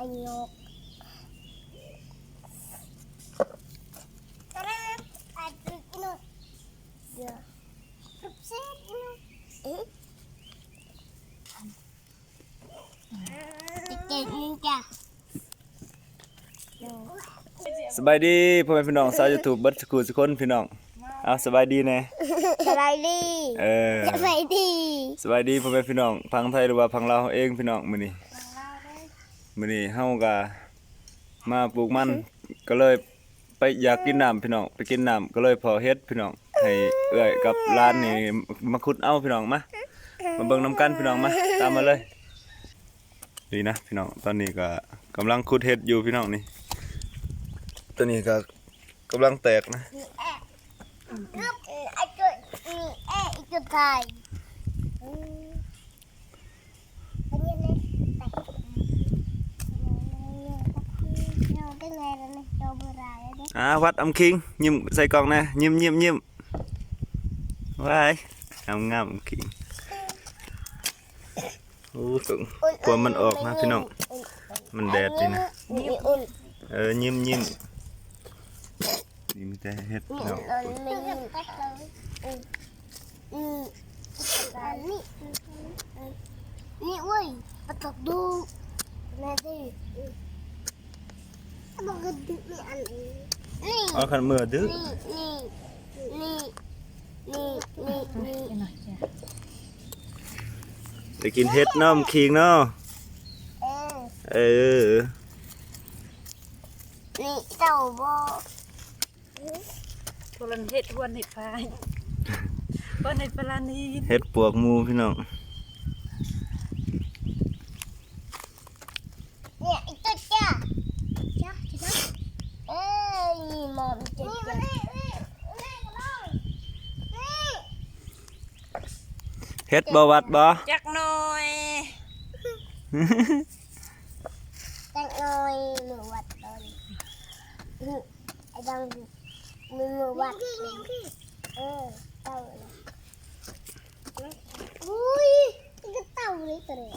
ອາຍຸ ສະບາຍດີພໍ່ແມ່ພີ່ນ້ອງຊາວຢູທູບເບິດສູ່ຄູ່ສູ່ຄົນພີ່ນ້ອງ. ເອົາ ສະບາຍດີແດ່. ສະບາຍດີ. ເອີ ສະບາຍດີ. ສະບາຍດີພໍ່ແມ່ພີ່ນ້ອງພັງໄທ ຫຼືວ່າພັງລາວເຮົາເອງພີ່ນ້ອງ. ມື້ນີ້ ມື້ນີ້ເຮົາກະມາປູກມັນ ກະເລີຍ ໄປຢາກກິນນ້ຳພີ່ນ້ອງ ໄປກິນນ້ຳ ກະເລີຍພໍ້ເຫັດພີ່ນ້ອງ ໃຫ້ເອື້ອຍກັບຫຼານນີ້ມາຂຸດເອົາພີ່ນ້ອງ. ມາ ມາເບິ່ງນຳກັນພີ່ນ້ອງ ມາ ຕາມມາເລີຍ. ນີ້ນະພີ່ນ້ອງ ຕອນນີ້ກະກຳລັງຂຸດເຫັດຢູ່ພີ່ນ້ອງນີ້ ຕອນນີ້ກະກຳລັງແຕກນະ. ອ່າ ວັດອຳຄິງ ຍິ້ມໃສ່ກ້ອງແດ່ ຍິ້ມ ຍິ້ມ ຍິ້ມ ວ້າຍ ງາມໆ ອຳຄິງ. ໂອ້ ພວມມັນອອກນະພີ່ນ້ອງ ມັນແດດນີ້ນະ. ເອີ ຍິ້ມ ຍິ້ມ. ນີ້ມີແຕ່ເຫັດພີ່ນ້ອງ. ນີ້ ນີ້ ນີ້ ໂອ້ຍ ປາຕົກດູ ແມ່ຕິ. ເອົາຄັນເມື່ອດື້ ໄດ້ກິນເຫັດເນາະ ອຳຄິງເນາະ. ເອີ ເອີ ນີ້ເຈົ້າບໍ່ ພວກເຮົາເຮັດຮວນເຮັດພາຍ ເພິ່ນເຮັດປາລານີ ເຫັດປວກໝູພີ່ນ້ອງ. ເອີ ນີ້ມອມ ນີ້ ນີ້ ນີ້ ນີ້ ເຫັດບໍ່ ວັດບໍ່? ຈັກໜ່ອຍ ຈັກໜ່ອຍ ມືວັດຕອນ ອາຈານ ມື ມືວັດ ນີ້ ນີ້ ນີ້ ເອີ ເຕົາ ອຸ້ຍ ກະເຕົາເລີຍໂຕນີ້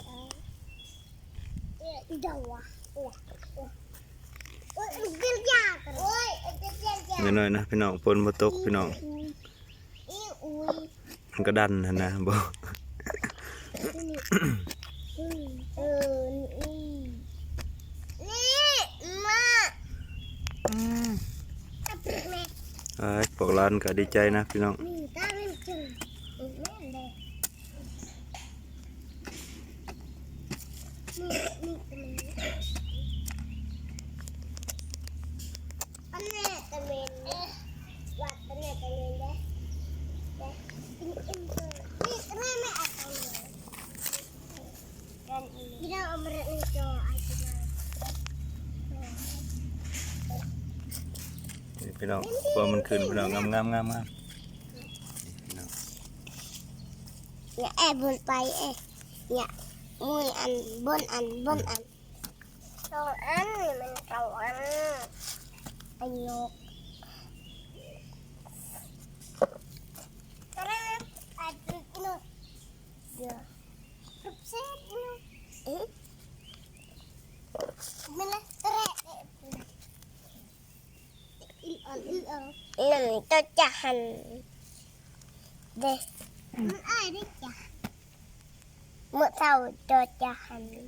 ເອີ ເຕົາ ໂອ້ຍ ໂອ້ຍ ເປັນຢາ ໂອ້ຍ ເປັນຢາ ນ້ອຍໆ ນະພີ່ນ້ອງ ຝົນບໍ່ຕົກພີ່ນ້ອງ. ອີ ອຸ້ຍ ມັນກະດັນຫັ້ນນະ ບໍ່ ນີ້ ເອີ ນີ້ ນີ້ ນີ້ ມາ ອືມ ອ້າຍ ພວກຫຼານກະດີໃຈນະພີ່ນ້ອງ. ນີ້ ຕາແມ່ນຈຶ່ງ ແມ່ນເດ້ ນີ້ ນີ້ ອັນນີ້ຕະເວັນ ວັດຕະເວັນ ຕະເວັນເດ້ ເດ້ ກິນອີ່ມເລີຍ ນີ້ຕະເວັນ ແມ່ອາໄປເລີຍ ພີ່ນ້ອງ ເອົາມາເລີຍ ນີ້ພີ່ນ້ອງ ພວມມັນຂຶ້ນພີ່ນ້ອງ ງາມໆ ງາມໆ ນີ້ພີ່ນ້ອງ. ຢ່າແອບບົນໄປເອ ຢ່າ ມຸ້ຍອັນ ບົນອັນ ບົນອັນ ສອງອັນ ນີ້ມັນສອງອັນ ອາຍຸ ກະໄດ້ ອາຍຸ ເອີ ແມ່ນລະ ກະໄດ້ ນັ້ນໂຕຈະຫັ້ນເດ້ ມັນອ້າຍເດ້ຈະ ມື້ເຊົ້າໂຕຈະຫັ້ນ ນີ້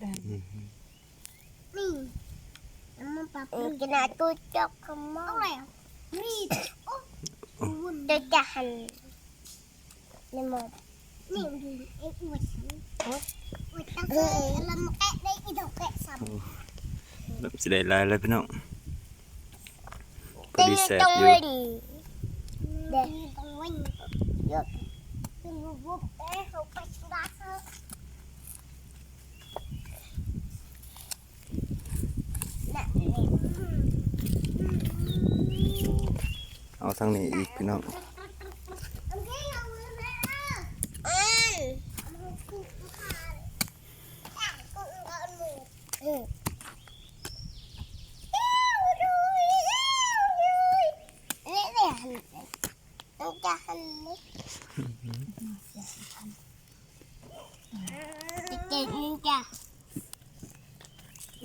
ມັນປັບ ກິນອາຕູຈອກຂະໝໍ້ ໂຕຈະຫັ້ນ ນີ້ໝໍ້ ນີ້ ນີ້ ເອີ ໂອ້ຍ ເອີ ລະມາແກະໄດ້ອີດອກແກະຊ້ຳ ແບບຊິໄດ້ຫຼາຍແລ້ວພີ່ນ້ອງ ພໍດີແຊບຢູ່ ເດ້ ເອົາທາງນີ້ອີກພີ່ນ້ອງ ຈະເກັບນີ້ຈ້ະ ໂດ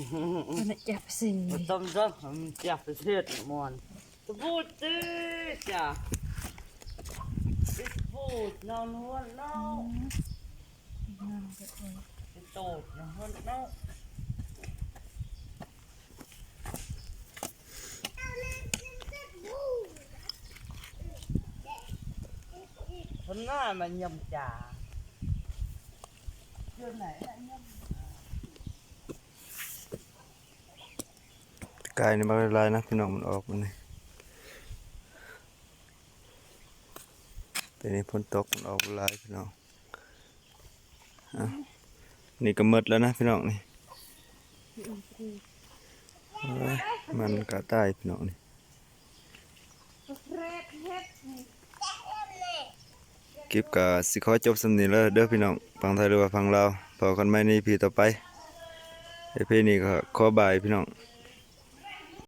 Kena capsing. Betul dah, siap siap mon. Sebut deh, ya. Sebut, non huan no. Betul, non huan no. ເພິ່ນວ່າມາຍົມຈາ ກາຍນີ້ບັກຫຼາຍໆນະພີ່ນ້ອງ ມັນອອກມື້ນີ້ ແຕ່ນີ້ຝົນຕົກມັນອອກບໍ່ຫຼາຍພີ່ນ້ອງ. ອ່ະ ນີ້ກໍໝົດແລ້ວນະພີ່ນ້ອງນີ້ ໂອ້ຍ ມັນກະຕາຍພີ່ນ້ອງນີ້. ຄລິບກໍຊິຂໍຈົບສ່ຳນີ້ເລີຍເດີພີ່ນ້ອງ ຝັ່ງໄທຫຼືວ່າຝັ່ງລາວ. ພໍ້ກັນໃໝ່ໃນອີພີຕໍ່ໄປ. ອີພີນີ້ກໍຂໍບາຍພີ່ນ້ອງ.